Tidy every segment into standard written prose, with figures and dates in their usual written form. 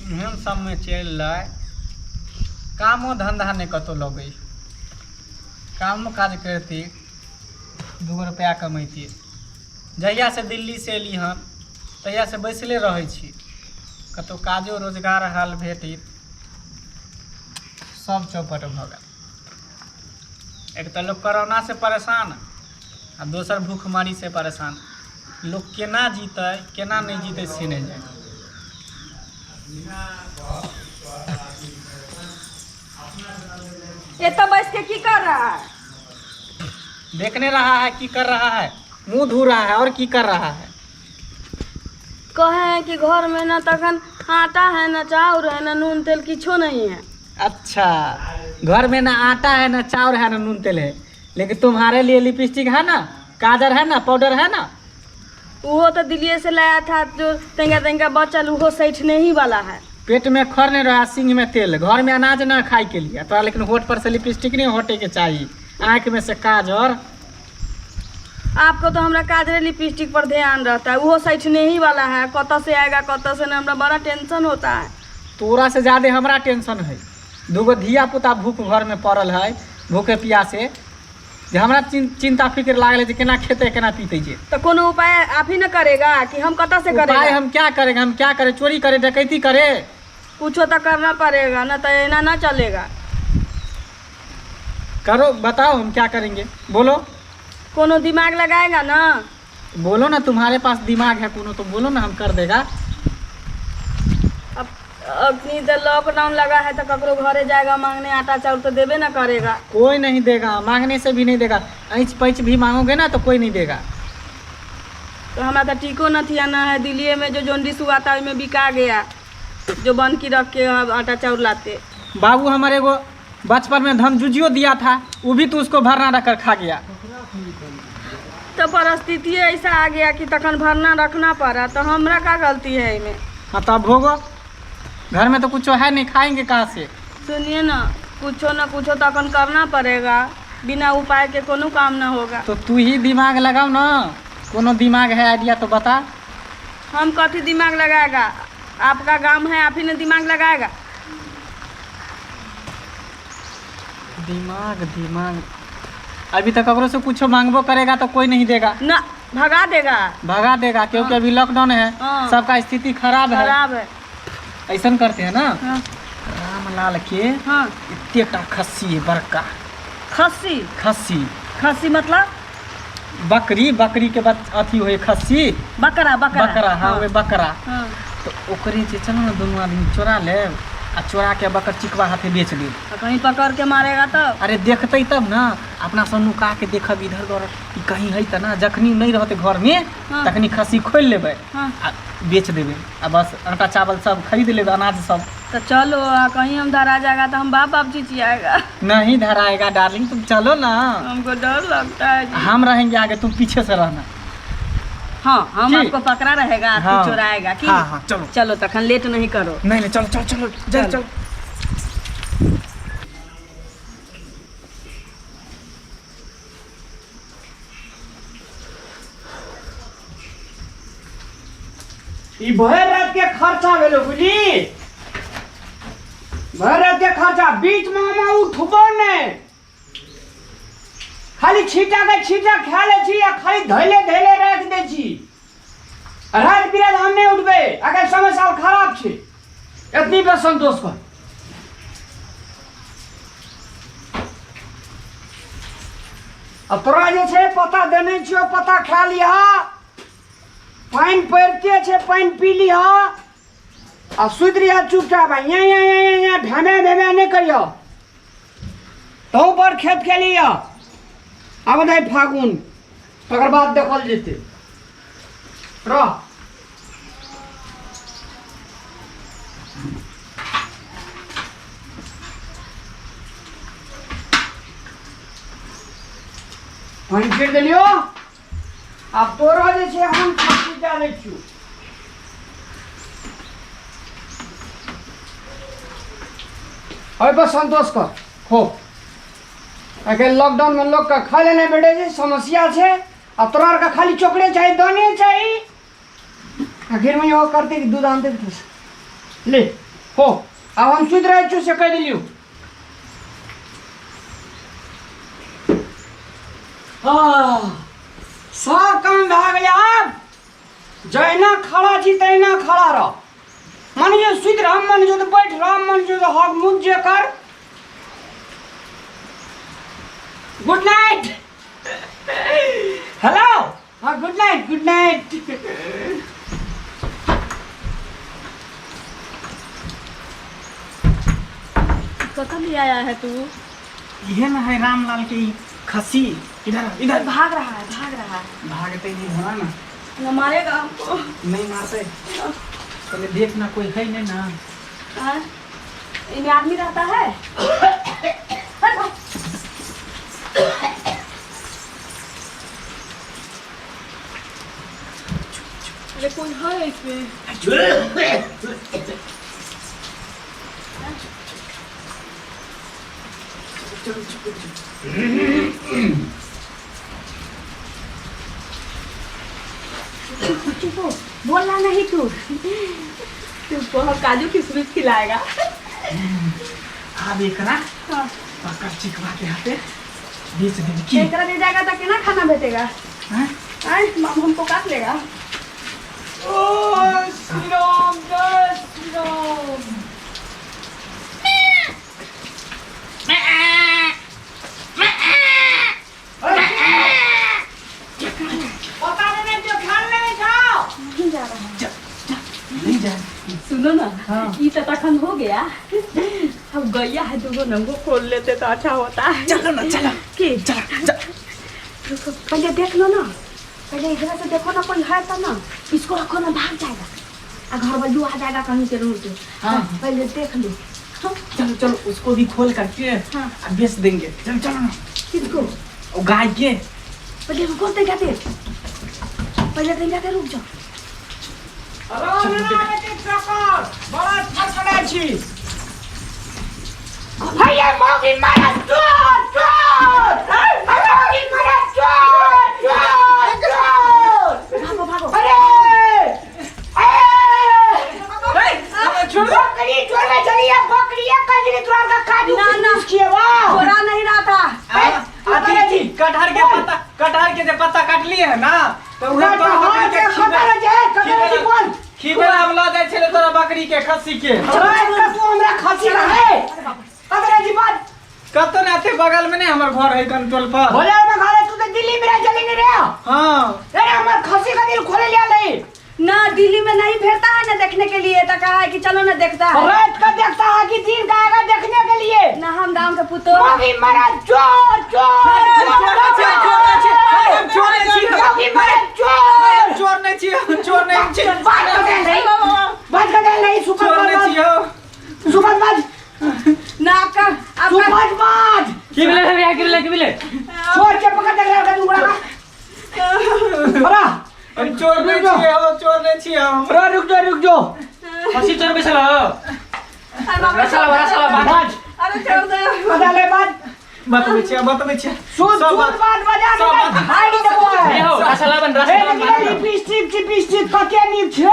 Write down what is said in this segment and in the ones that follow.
एहन समय चलि लै, कामो धन्धा नहि कतहु लगै। कामो काज करिती, 2 गो रुपैआ कमैती। जहियासँ दिल्लीसँ एली हन तहियासँ बैसले रहै छी। कतहु काजो रोजगार हाल भेटैत, सब चौपट भऽ गेल। एक तऽ लोक कोरोनासँ परेशान आ दोसर भूखमरीसँ परेशान। लोक केना जीतै केना नहि जीतै से नहि जानि। एतऽ बैस के की कर रहा है? देखने रहा है की कर रहा है, मुंह धो रहा है और की कर रहा है। कहे हैं कि घर में ना तखन आटा है, ना चाउर है, ना नून तेल, किछो नहीं है। अच्छा, घर में ना आटा है, ना चाउर है, ना नून तेल है, लेकिन तुम्हारे लिए लिपस्टिक है ना, काजर है ना, पाउडर है ना। वो तो दिल्ली से लाया था, जो तंगा तंगा बचल वो सैठने ही वाला है। पेट में खर नहीं रहा, सिंह में तेल, घर में अनाज ना खाए के लिए तो, लेकिन होठ पर से लिपस्टिक नहीं हटे के चाहिए, आँख में से काजर। आपको तो हमरा काजरे लिपस्टिक पर ध्यान रहता है, वो सैठने ही वाला है। कत से आएगा कत से नहीं, हमरा बड़ा टेंशन होता है। तोरा से ज्यादा हमरा टेंशन है। दूगो धिया पुता भूख घर में पड़ल है, भूखे प्यासे, जे हमरा चिंता फिक्र लागल है जे केना खेतै केना पीतै जे। तो कोनो उपाय आप ही न करेगा कि हम कत से उपाय करेगा? हम क्या करेंगे, हम क्या करें? चोरी करे, डकैती करे? कुछो तो करना पड़ेगा ना, तो ऐना ना चलेगा। करो, बताओ हम क्या करेंगे, बोलो। कोनो दिमाग लगाएगा ना। बोलो ना, तुम्हारे पास दिमाग है कोनो तो बोलो ना, हम कर देगा। अब अखनी तो लॉकडाउन लगा है, तो ककरो घरे जाएगा मांगने आटा चाउर तो देबे ना करेगा। कोई नहीं देगा, मांगने से भी नहीं देगा। ऐच पैच भी मांगोगे ना तो कोई नहीं देगा। तो हमरा तो टीको न थी आना है। दिल्ली में जो जॉन्डिस हुआ था उसमें बिका गया, जो बन की रख के अब आटा चाउर लाते। बाबू हमारे एगो बचपन में धन जुजियो दिया था, वो भी तो उसको भरना रखकर खा गया। तो परिस्थिति ऐसा आ गया कि तखन भरना रखना पड़ा, तो हमरा का गलती है इसमें? हाँ तो अब भोगो, घर में तो कुछ है नहीं, खाएंगे कहाँ से? सुनिए ना, कुछो ना कुछो तखन करना पड़ेगा, बिना उपाय के कोनो काम ना होगा। तो तू ही दिमाग लगाओ ना, कोनो दिमाग है आइडिया तो बता। हम कथी दिमाग लगाएगा? आपका काम है, आप ही ने दिमाग लगाएगा। दिमाग दिमाग, अभी तक ककरो से कुछ मांगबो करेगा तो कोई नहीं देगा। ना, भगा देगा। भगा देगा, क्योंकि अभी लॉकडाउन है। हाँ। सबका स्थिति खराब है। खराब है। ऐसा करते हैं ना। हाँ। रामलाल के हाँ। एतेटा खस्सी है बड़का। खस्सी? खस्सी। खस्सी मतलब? बकरी, बकरी के बच अथी होय खस्सी। बकरा, बकरा। बकरा, हाँ, वे बकरा। हाँ। तो ओकरे जे चलो ना दुनू आदमी चोरा लेब आ चोरा के बकर चिकवा हाथे बेच लेब। तो कहीं पकड़ के मारेगा तो? अरे देखते तब ना, अपना सब नुका के देखब इधर उधर ई कहीं है त ना, जखनी नहीं रहते घर में। हाँ। तखनी खस्सी खोलि लेबै। हाँ। आ बेच देबै आ बस आटा चावल सब खरीद लेबै, अनाज सब। तो चलो, आ कहीं हम धरा जाएगा तो हम बाप बाप चिचियाएगा। नहीं धराएगा डार्लिंग, तुम चलो ना। हमको डर लगता है जी। हम रहेंगे आगे, तुम पीछे से रहना। हाँ, हम की? आपको पकड़ा रहेगा, आपको हाँ। चुराएगा की? हाँ हाँ, चलो। चलो तखन, लेट नहीं करो। नहीं नहीं, चलो चलो चलो, जल्दी। चलो। चलो। ई भरि रात के खर्चा भेलो बुझली, भरि रात के खर्चा। बीच में हम उठबो नहीं, खाली छीटा के छीटा खा लै छी आ खाली धैले धैले राखि दै छी। राति बिरात हम नहीं उठबै, अगर समय साल खराब छै। एतनी पर संतोष कर। आ तोरा जे छै पता देने छियौ, पता खा लिह। पानि पड़िते छै, पानि पी लिह आ सुति रहिह चुपचाप। आ यहाँ यहाँ यहाँ यहाँ भेमे भेमे नहि करिह। तहु पर खेत खेली आब नहि फागुन, तकर बाद देखल जेतै। रह। पानि छीट देलियो, आब तोरो जे छै हम छाती दए दै छियौ। एहिपर संतोष कर खो। आइ लॉकडाउनमे लोकके खाय लए नहि भेटै छै, समस्या छै, आ तोरा आरके खाली चोकरे चाही, दाने चाही। आखिरमे इहो करतै कि दूध आनतै। ले। हो, आब हम सुति रहै छियौ से कहि देलियौ। आह, सब काम भए गेलै। आब जहिना खड़ा छी तहिना खड़ा रह। मन जो सुति रह, मन जो तऽ बैठ रह, मन जो तऽ हक मुँह जे कर। Good night. हेलो, हाँ, गुड नाइट, गुड नाइट। कतऽ ले आया है तू? इहे ना है रामलाल के ई खसी। इधर आ, इधर। भाग रहा है, भाग रहा है। भागते नहीं होना ना। न मारेगा हमको? नहीं मारते। पहले देख ना, कोई है नहीं ना। हाँ? इनमें आदमी रहता है। हट भाग। अरे कोई है इसमें? चुप हो, बोलना नहीं तू। तू हम काजू किशमिश खिलाएगा। आब एकरा हाँ। पकड़ चिकवा के हाथे बेच देबी की? एकरा दे जाएगा तो केना खाना भेटेगा? हैं? आय माम हमको काट लेगा। ओ श्री राम, जय श्री राम। पता नहीं जो खान ले जाओ। नहीं जा रहा है। नहीं जाए। सुनो ना। हाँ। ई तो तखन हो गया, अब गैया है दूगो नंगो खोल लेते तो अच्छा होता है। चलो ना, चलो। की? चलो, चलो। रुको, पहले देख लो ना, पहले इधर से देखो ना, कोई है तो ना। इसको रखो ना, भाग जाएगा आ घर बल्लू आ जाएगा कहीं से रोड से। हाँ। पहले देख लो। हाँ। चलो चलो, उसको भी खोल करके हाँ। आ बेच देंगे। चलो चलो ना। किसको? वो गाय के। पहले रुको, देखा दे पहले, देखा दे, रुक जाओ। अरे ना बेटी चकर बड़ा छड़छड़ाइ छी। हैया मौगी मारा चोर चोर, मौगी मारा चोर चोर चोर। भागो भागो। अरे ए, छोड़ दो। बकरी चोरवे चलिए, बकरी कजरी तोरा का काजू ना, ना। किशमिश खिएबा। छोड़ा नहीं रहा था। ए, अथी कटहर के पत्ता, कटहर के जे पत्ता काटलिए है ना, तऽ उहे तोरा बकरी के कटहर के खतर छै, कटहर की बोल। खिबे ला हम लऽ जाइ छलै तोरा बकरी के, खस्सी के। अरे कतौ हमरा खसी रहे कटहर की बात। कतौ ने, अथे बगल में नहीं हमर घर है कंट्रोल पर। बोले में घर है, तू तो दिल्ली में रह चली नहीं रे। हाँ। अरे हमर खसी का दिल खोले लिया ले। ना दिल्ली में नहीं भेटता है ना देखने के लिए, तो कहा है कि चलो ना देखता है। रात का देखता है कि दिन का आएगा देखने के लिए? ना हम दाम के पुतो। मौगी मरा चोर चोर। चोर नहीं छी, चोर नहीं छी, मौगी मरा चोर। चोर नहीं छी, चोर नहीं छी। बात कर दे नहीं, बात कर दे नहीं। सुपर चोर नहीं छी हो। सुपर बाज। ना आपका आपका सुपर बाज। की भेलै भैया? की भेलै, की भेलै? चोर के पकड़ देख रहा है बड़ा। हम चोर नहीं छियै हो, चोर नहीं छियै हम। अरे रुक जो, रुक जो। खसी चोर बैसल हो। अरे बाप रे। रसा लाबा, रसा लाबा। बाज। अरे छोड़ दो। बजा ले बाज। बतबै छियै, बतबै छियै। सुन सब सुन बात- बात बजा सब दे बात- भाई देबो। भैया हो, रसा लाबन, रसा ए लाबन। देखिए लिपस्टिक चिपस्टिक कते नीक छै,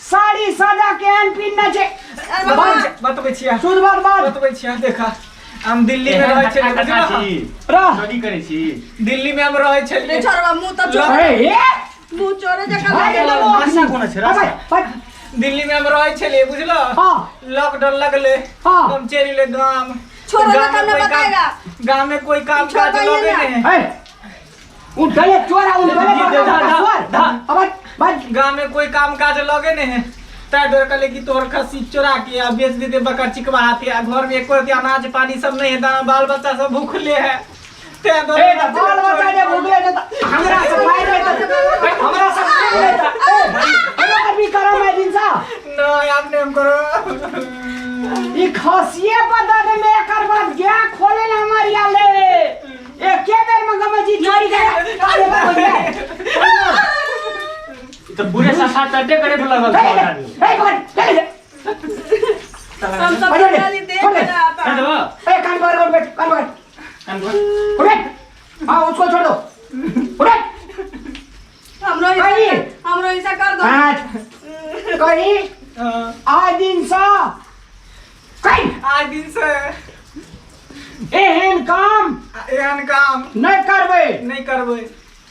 साड़ी सादा केहन पिन्हने छै। अरे बाबा। बाज। बतबै छियै। सुन बात बाज। बतबै छियै, देखा हम दिल्ली में रहै छलियै, बुझलहो? रह। चोरी करै छी? दिल्ली में हम रहै छलियै। छोड़वा मुंह तो चोर। अरे हे मुंह चोरे जका भाई लागे। देबो। रास्ता कोना छै, रास्ता? भाई। दिल्ली में हम रहै छलियै, बुझलो? हाँ। लॉकडाउन लगले। हाँ। हम चलि एलियै गाम। छोड़ो ना, गाम में कल ना कोई काम- बताएगा। गाम में कोई काम छोड़ो काज ये लगे ना। नहीं। ए उन गले चोरा, उन गले धा, धा, चोर। धा। अब बाज। गाम में कोई काम काज लगे नहीं है, तै डर कहले कि तोहर खस्सी चोरा के आ बेच देते बकर चिकवा हाथे, आ घर में एको रत्ती अनाज पानी सब नहीं है, दाना बाल बच्चा सब भूखले है, तै डर। ए त बाल बच्चा जे भूखले छै त हमरा से मारि ले त हमरा से मारि ले त ए हमरा भी करम है दिन सा। नहीं, आप नहीं हम करो। ई खसिए पर दे दे में एकर बाद गया खोले ला हमार याले एके बेर में गमे जी चोरी करे। ई तऽ पूरे सफा चड्डे करे पर लगल ए छै आदमी। ए पकड़ चल जा। हम सब अरे, अरे, खाली देख छोड़ दे। रहा था। कर देबो? ए कान पकड़, बैठ, कान पकड़। कान पकड़। उठ, हां उसको छोड़ दो, उठ। हमरो कहीं। ऐसा, हमरो ऐसा कर दो। पाँच कहीं। हाँ। आइ दिनसँ कहि। आइ दिन से एहन काम एहन काम नहि करबै। नहि करबै।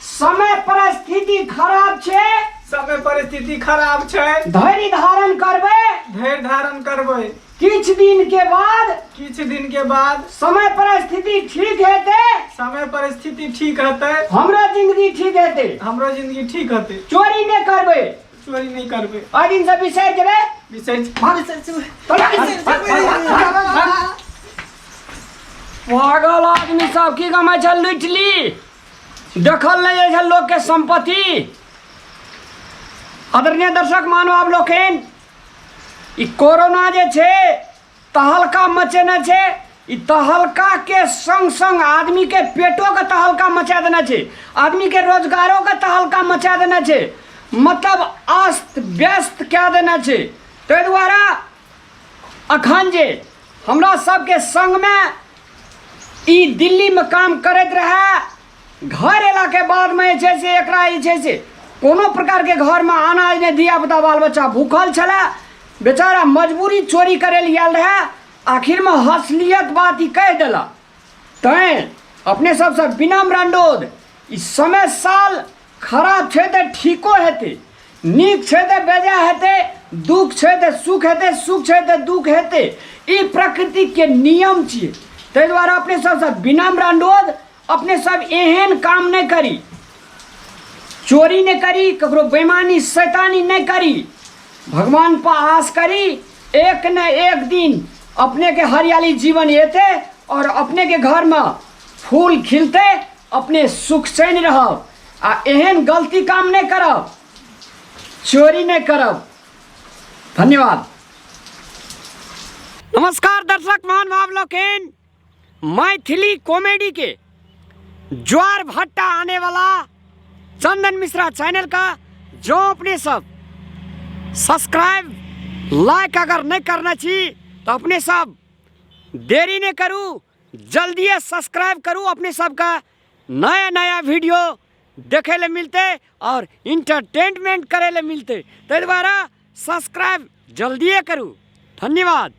समय परिस्थिति खराब छै। समय परिस्थिति खराब छै। धैर्य धारण करबै। धैर्य धारण करबै। किछु दिन के बाद, किछु दिन के बाद समय परिस्थिति ठीक हेतै। समय परिस्थिति ठीक हेतै। हमरो जिंदगी ठीक हेतै। हमरो जिंदगी ठीक हेतै। चोरी नहि करबै। चोरी नहि करबै। एहि दिन से बिसरि जेबै। बिसरि। पागल आदमी सब की कमाइ छै, लुटि ली, देखल नहि जाइ छै लोकके सम्पत्ति। आदरणीय दर्शक महानुभाव लोकनि, ई कोरोना जे छै तहलका मचेने छै। ई तहलका के संग संग आदमी के पेटो के तहलका मचा देने छै, आदमी के रोजगारो के तहलका मचा देने छै, मतलब अस्त व्यस्त कए देने छै। ताहि दुआरे अखन जे हमरा सबके संगमे ई दिल्लीमे काम करैत रहए, घर अयलाके बादमे जे छै से एकरा जे छै से कोनो प्रकारके घरमे अनाज नहि, धियापुता बाल बच्चा भूखल छलै, बेचारा मजबूरी चोरी करै लए आयल रहए। आखिरमे हसलियत बात ई कहि देलक। तैँ अपने सबसँ विनम्र अनुरोध, ई समय साल खराब छै तऽ ठीको हेतै, नीक छै तऽ बेजा हेतै, दुख छै तऽ सुख हेतै, सुख छै तऽ दुख हेतै। ई प्रकृतिके नियम छियै। ताहि दुआरे अपने सबसँ विनम्र अनुरोध, अपने सब एहन काम नहि करी, चोरी नहि करी, ककरो बेईमानी शैतानी नहि करी, भगवान पर आस करी, एक न एक दिन अपने के हरियाली जीवन एतै और अपने के घर में फूल खिलते, अपने सुख चैन रहब आ एहन गलती काम नहि करब, चोरी नहि करब। धन्यवाद। नमस्कार दर्शक महानुभाव लोकनि, मैथिली कॉमेडी के ज्वार भट्टा आने वाला चंदन मिश्रा चैनल का जो अपने सब सब्सक्राइब लाइक अगर नहीं करना छी तो अपने सब देरी नहीं करू, जल्दिए सब्सक्राइब करू। अपने सबका नया नया वीडियो देखे ले मिलते और इंटरटेनमेंट करे ले मिलते, ताहि दुआरे सब्सक्राइब जल्दिए करू। धन्यवाद।